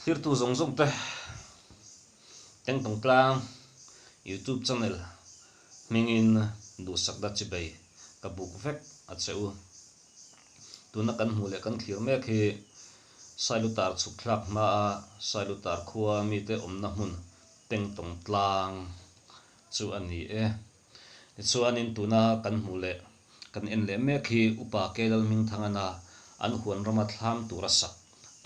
Thlirtu zawng zawng te Tengtawng tlang YouTube channel hmingin duhsakna chibei ka buk vek a che u. Tuna kan hmuh leh kan thlir mek hi Sailutar chhuk thlak hmaa Sailutar khua mite awmna hmun Tengtawng tlang chu a ni e. Tichuanin tuna kan hmuh leh kan en leh mek hi Upa Kelalhmingthangana an huan rama thlam tura sak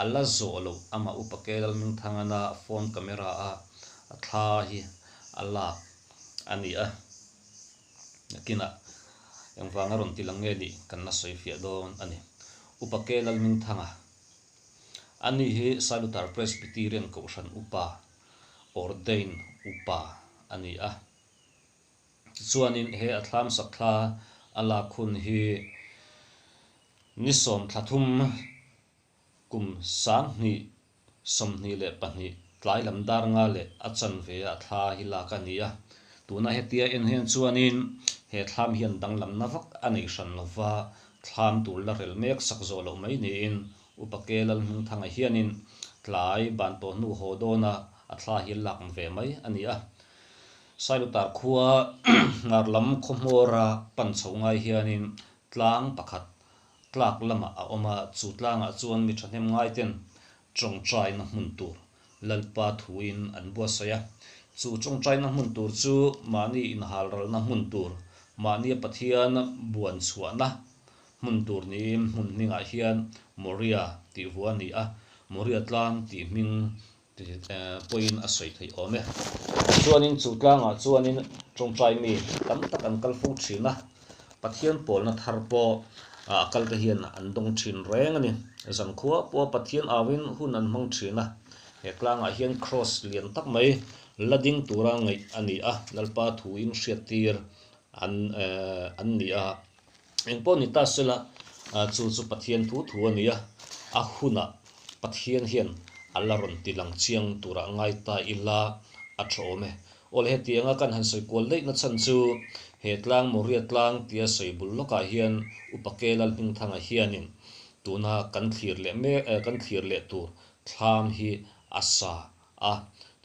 a la zawh loh amah Upa Kelalhmingthangana phone camera a a thla hi a lak a ni a. Nakinah engvanga rawn ti lang nge nih kan la sawi fiah dawn a ni. Upa Kelalhmingthanga ani hi Sailutar Presbyterian Kohhran Upa, Ordained Upa a ni a. Tichuanin he a thlam sak thla a lak hun hi ni 13 kum 2022 tlai lam dar nga leh a chanve ah thla hi lak a ni a. Tuna hetia en hian chuanin he thlam hian danglamna vak a nei hran lova, thlam tur la rel mek sak zawh loh mai niin Upa Kelalhmingthanga hianin tlai ban tawh hnu haw dawna a thla hi lak ve mai a ni a. Sailutar khua hnar lam khawhmawra pan chho ngai hianin tlang pakhat tlak lamah a awm a, chu tlangah chuan mi thahnem ngaiten tawngtaina hmun tur Lalpa thuin an buatsaih a. Chu tawngtaina hmun tur chu mahni inhalralna hmun tur, mahnia Pathian buan chhuahna hmun tur niin hmun hmingah hian Moria tih vua a ni a, Moria tlang tih hming pawhin a sawi theih awm e. Tichuanin chu tlangah chuanin tawngtai mi tam tak an kal fo thin a, Pathian pawlna thar pawh a kalte hian an dawng thin reng a ni. Zankhua pawha Pathian auin hun an hmang thin a, he tlangah hian Kraws lian tak mai la ding tura ngaih a ni a, Lalpa thuin hriattir an an ni a. Engpawh ni ta sela, chu chu Pathian thu thu a ni a, a hunah Pathian hian a la rawn ti lang chiang turah ngai ta ila a tha awm e. Awle hetianga kan han sawi kual daih na chhan chu he tlang Moria tlang tia sawi bul lawkah hian Upa Kelal Hmingthanga hianin tuna kan thlir leh mek kan thlir leh tur thlam hi a sa a,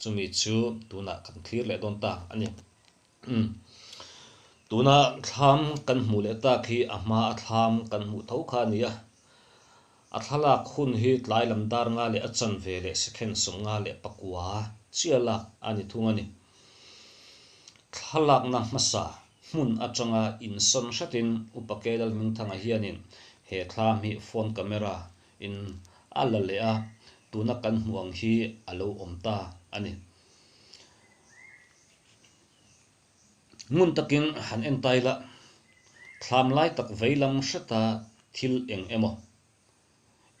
chumi chu tunah kan thlir leh dawn ta a ni. Umm. Tuna thlam kan hmuh leh tak hi a hma a thlam kan hmuh tho kha a ni a. A thlalak hun hi tlai lam dar nga leh a chanve leh second 59 chiah lak a ni thung a ni. Thlalakna hmasa hmun atanga insawn hretin Upa Kelal Hmingthanga hianin he thlam hi phone camera in a la leh a, tuna kan hmuh ang hi a lo awm ta a ni. Ngun takin han en ta ila, thlam lai tak vei lam hreta thil eng emaw,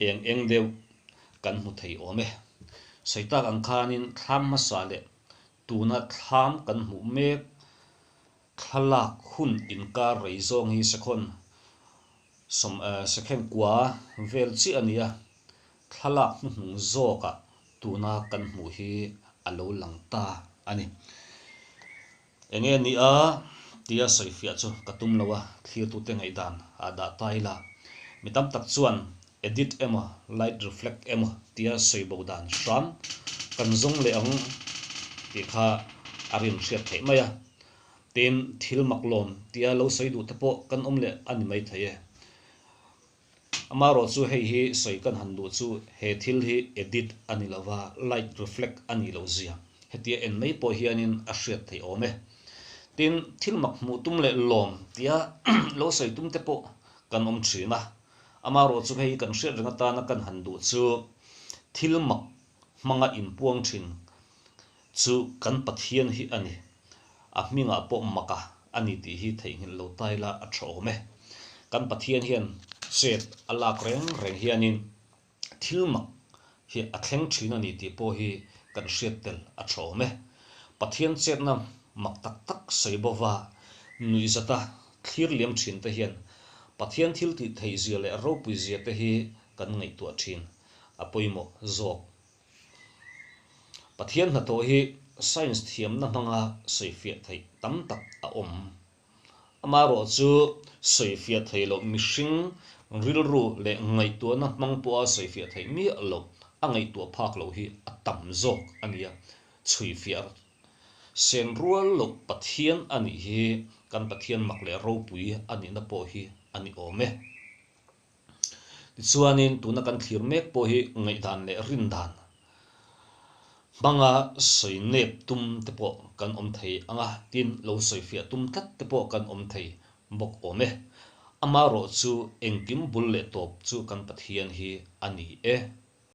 eng eng deuh kan hmu thei awm e. Sawi tak ang khanin thlam hmasa leh tuna thlam kan hmuh mek thlalak hun inkar rei zawng hi sekhawn sawm sekhen kua vel chiah a ni a, Thlalak hnuhnung zawkah tuna kan hmuh hi a lo lang ta a ni. Enge ni a tia sawifiah chu ka tum lo a, thlirtute ngaihdan ah dah ta ila. Mi tam tak chuan edit emaw light reflect emaw tia sawi bo dan hram kan zawng leh ang tih kha a rin hriat theih mai a. Tin, thil mak lawm tia lo sawi duh te pawh kan awm leh a ni maithei e. Amaherawh chu hei hi sawi kan han duh chu he thil hi edit a ni lova, light reflect a nih loh zia hetia en mai pawh hianin a hriat theih awm e. Tin, thil mak hmuh tum leh lawm tia lo sawi tum te pawh kan awm thin a. Amaherawh chu hei kan hriat reng atana kan han duh chu thil mak hmanga inpuang thin chu kan Pathian hi a ni. A hmingah pawh mak a a ni tih hi theihnghilh lo ta ila a tha awm e. Kan Pathian hian chet a lak reng reng hianin thil mak hi a thleng thin a ni tih pawh hi kan hriat tel a tha awm e. Pathian chetna mak tak tak sawi bova nuihzata thlir liam thin te hian Pathian thil tih theihzia leh ropuizia te hi kan ngaihtuah thin a pawimawh zawk. Pathian hnathawh hi science thiamna hmanga sawifiah theih tam tak a awm. Amaherawh chu sawifiah theih loh mihring rilru leh ngaihtuahna hmang pawha sawifiah theih miah loh a a ngaihtuah phak loh hi a tam zawk a nia. Chhuifiah sen rual loh Pathian a nih hi kan Pathian mak leh ropui a nihna pawh hi a ni awm e. Tichuanin tuna kan thlir mek pawh hi ngaihdan leh rindan hmanga sawi nep tum te pawh kan awm thei ang a, tin lo sawifiah tum tlat te pawh kan awm thei bawk awm e. Amaherawh chu engkim bul leh tawp chu kan Pathian hi a ni e.